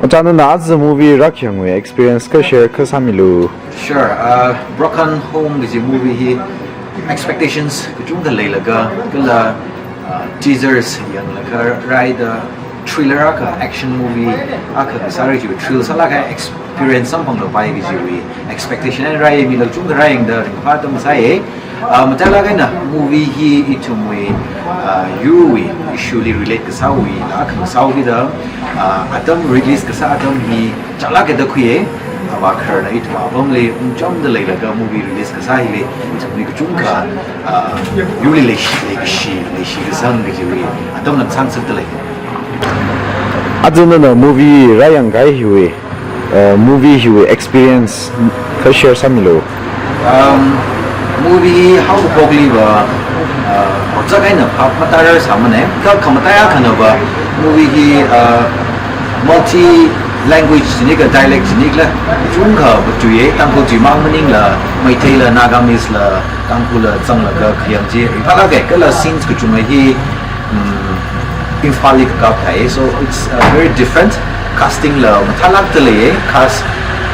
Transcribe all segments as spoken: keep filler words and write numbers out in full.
Ojā, nana aja movie rākhayangwui experience kha share kha sāmilu. Sure. Uh, Broken Home kaji movie hi expectations kachungkha leilaga, kala, uh, teasers yanglaga rāida thriller akha, action movie akha kasā rai chi, thrill sālaga experience samphanglapai kajiwui expectation eina rāi, mila kachungkha rāyangda ringphā atam sāya. Ah, matailāk eina movie hi ithumwui, ah, yurwui issue li relate kasāwui la khangasāo kida, ah, atam release kasā atam hi chālāk eina khuiya. Avākharna ithum apamli ungchāmda leilaga movie release kasā hili ithumli kachungkha, ah, yurli leishi, leikashi, leishi kasang kajiwui atam lam sāngasakda lei. Aja nana movie rāyangkahai hiwui, uh, movie hiwui experience kha share sāmilu. Um, movie hi haokaphokliva, uh, ojā kahaina phap matārar sāmana, kha khamataiya akhana va movie hi, uh, multi language jinika, dialect jinikla kachungkha matuiya, Tangkhul tui mang maningla, Meiteila, Nagamese la, Tangkhul la zanglaga khayang chi ringphālāka, kala scenes kachunga hi, mm, Imphalli kakap thai, so it's, uh, very different. Casting la mathālākda leiya, cast,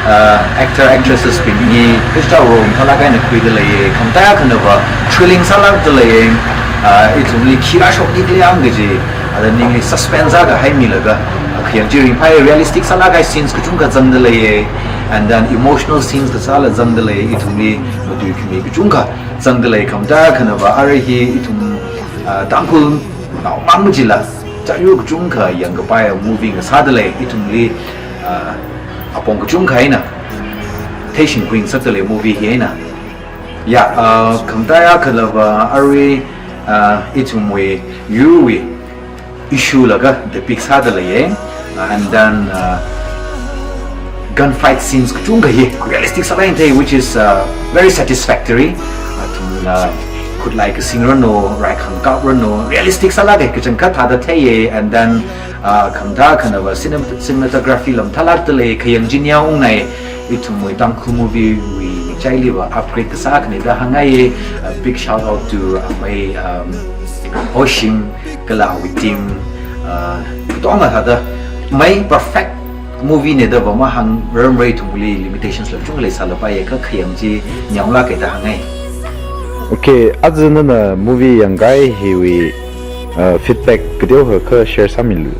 uh, actor, actresses bing hi kachitha role mathālāk eina khuida leiya, khamataiya akhana va thrilling sālākda leiya, uh, ithumli khi rāshokni khala yang kaji, ada ningli suspense akha haimilaga, uh, khayang chi ringphāya, realistic sālāk kahai scenes kachungkha zangda leiya, and then emotional scenes kasāla zangda leiya, ithumli matuikhami kachungkha zangda lei. Khamataiya akhana va arui hi ithum, ah, Tangkhulnao mang machila, chāyur kachungkha yangkapai movie ngasāda lei, ithumli, ah, apong kachungkha eina theishing khuingasakda lei movie hi eina. Ya, ah, khamataiya akhana va arui, ah, ithumwui yurwui issue laga depict sāda leiya, uh, and then, uh, gunfight scenes kachungkha hi realistic sālāk eina thei, which is, uh, very satisfactory. Uh, athumna khutlai kasing ranu, raikhang kap ranu, realistic sālāka, kachangkhat thāda theiya, and then, uh, khamataiya akhana va cinem-, cinematography la mathālākda lei, khayang chi niya ungnai, ithumwui Tangkhul movie wui mingchailiva upgrade kasā akhana da hāngngaiya. A big shout out to, uh, Amei, um, Oshim, kala awui team, uh, katonga thāda mai perfect movie na da va mahāngrarmara, ithumli limitations la kachungkha leisālapaiya, kha khayang chi niya unglāka da hāngngai. Okay, aja nana movie yangkahai hiwui, uh, feedback kateokha kha share sāmilu.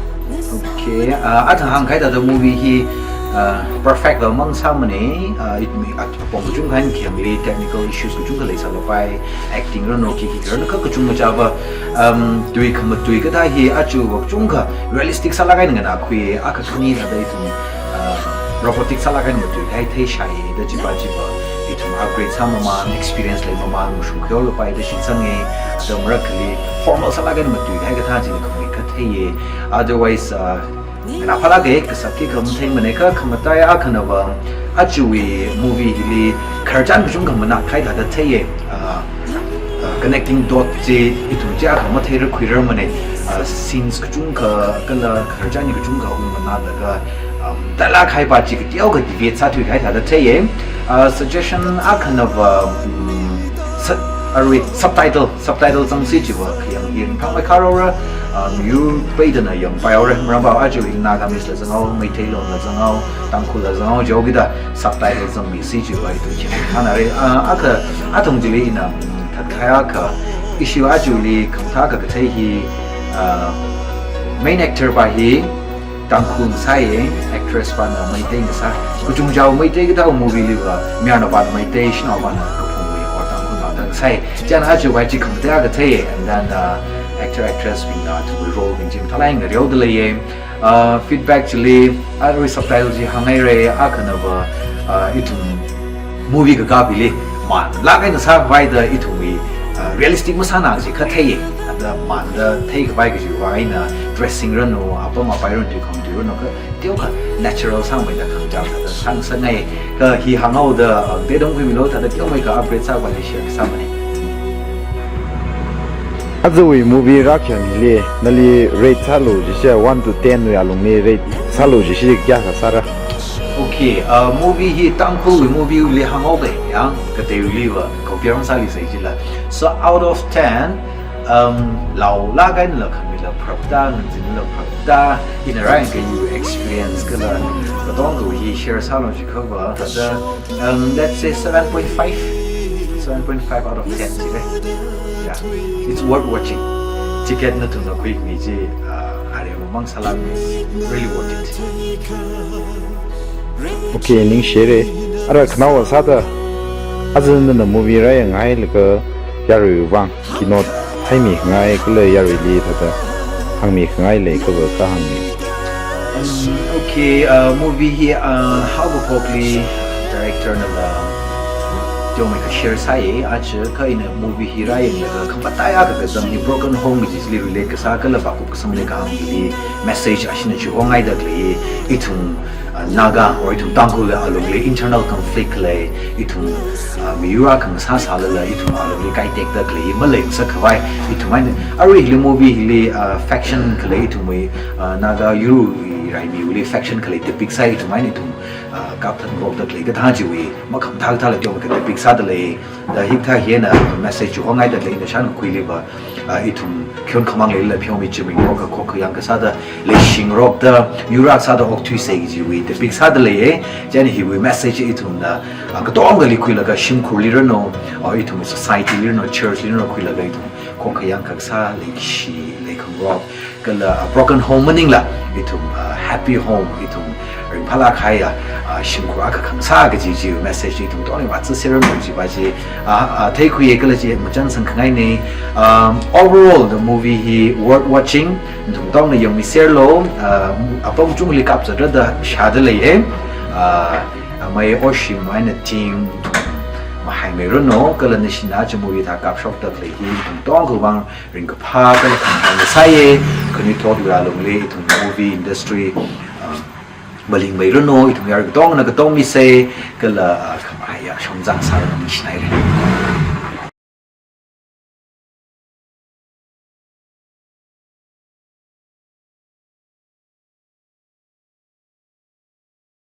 Okay, uh, athang hāngkahai thāda movie hi, uh, perfect va mang sāmana, uh, it mi at apong kachungkha eina khayangli technical issues kachungkha leisālapai, acting ranu, khikhi ranu, kha kachungkha chāva, um, tui khamatui kathā hi aja va kachungkha realistic sālāk eina nganākhui, akha khani thāda ithum, uh, robotic sālāk eina matuikahai theishai, da chiva chiva ithum upgrade sāmamān, experience leimamān, mashung khuihaolapai da shitsanga, da marakhali formal sālāk eina matuikahai kathā chili khamui katheiya. Otherwise, uh, nganāphālāka, kasā khikha matheimana, kha khamataiya akhana va, ajawui movie hili khararchan kachungkha manākahai thāda theiya, ah, ah, connecting dot chi ithum chiakha matheira khuirarmana, ah, scenes kachungkha kala khararchan kachungkha ungmanālaga, um, talākhai pa chi kateokha deviate sāthuikahai thāda theiya. Ah, suggestion akhana va, um, sa-, arui subtitle, subtitle zangsi chiva khayang hi ringphāmeikharora, um, yur peidana yangpaihaora, maramva aja hi Nagamese la zanghao, Meitei lon la zanghao, Tangkhul la zanghao jihaokida subtitle zangmisi chiva ithum khayangkhanāra. Ah, akha, athang chili ina, mm, thatkahai akha issue ajali khamathā akha kathei hi, ah, main actor pa hi Tangkhul ngasāya, actress pana Meitei ngasā. Kachungchao Meitei kathā movie liva, mayarnaopana Meitei, shanaopana kaphungwui or Tangkhulnao thāda ngasāya. Chieina ajava chi khamataiya kathei, and then, uh, actor, actress bingna athumwui role bing chi mathālāk eina ngareoda leiya. Uh, feedback chili, arui subtitle chi hānghaira, akhana va, uh, ithum movie kakap hili manlāk eina sākhavai da ithumwui, uh, realistic masāna kaji kha theiya. Thāda manda theikhavai kajiwui vang eina dressing ranu, apam apai ranu, tui khamatui ranu, kateokha natural sāmeida khangachā thāda sāngasakngai. Kha hi hānghaoda, uh, teodang khuimilu thāda teomeikha upgrade sākhavai share sāmana. Ajawui movie rākhayang hili, nali rate sālu jishi, one to ten wui alungli rate sālu jishi kayākha sāra? Okay, uh, movie hi Tangkhulwui movie li hānghaoda yang, kateiwuiliva compare masāli sai jila. So out of ten, um, laolāk eina la khamila Pharapta, nganzinla pharapta, ina rāyangkahai experience kala katongawui hi share sālu jiakhava, thāda, um, let's say seven point five, seven point five out of ten jire. Yeah, it's worth watching. Ticket nathumna khuikami chi, uh, aremamang sālākmi, really worth it. Okay, ningshire. Ara khanaowa sāda, aja nana movie rāyanghailaga yaruiwui vang keynote haimi khangai kala yaruili thāda hāngmi khangai leiakhava kha hāngmi. Um, okay, uh, movie hi, uh, haokaphokli director nala teomeikha share sāya, aja kha ina movie hi rāyanglaga khamataiya kazang hi broken home kaji chili relate kasā kala vākup kasang leikahāng hili message ashina chihoungaida khalei, ithum, uh, Naga or ithum Tangkhul alungli internal conflict khalei, ithum, uh, miyur akha ngasāsālala ithum alungli kaitekda khalei maleisak khavai, ithum eina arui hili movie hili, uh, faction khalei ithumwui, uh, Naga yurwui raimiwuili faction khalei depict sāi, ithum eina ithum, uh, kapthat ngarokda khalei kathā chiwui makhamathā kathāla teomeikha depict sāda lei. Da hikathā hi eina message chihoungaida khalei ina shānkakhuiliva, uh, ithum pheonkhamang leilala pheomi, chiming ngarokakha khokkha yangkha sāda leishingarokda, yurak sāda okthuisa kajiwui depict sāda leiya. Chieina hiwui message ithumna, uh, katongali khuilaga shimkhurli ranu, uh, ithum society li ranu, church li ranu khuilaga ithum khokkha yangkha kasā, leikashi, leikhangarok, kala, uh, broken home maningla ithum, uh, happy home, ithum ringphālāk kahaiya, uh, shimkhur akha khangasā kaji chi message ithum tongli vātsa serem kaji va chi, uh, uh, theikhuiya kala chi machansang khangaina. Um, overall, the movie hi worth watching. Nathum tongna yangmiserlu, uh, apong chungli kapzatra da shāda leiya. Uh, amei Oshim eina team, mahaimeiranu, kala nashina aja movie thā kapshokda khalei hi nathum tongawui vang ringkaphā kala khangathā sāya, khanuithotwui alungli ithum movie industry, um, malingmeiranu, ithum yarui katongna katongmisa, kala, uh, khamahaiya shongzang sāranu, ningshinaira.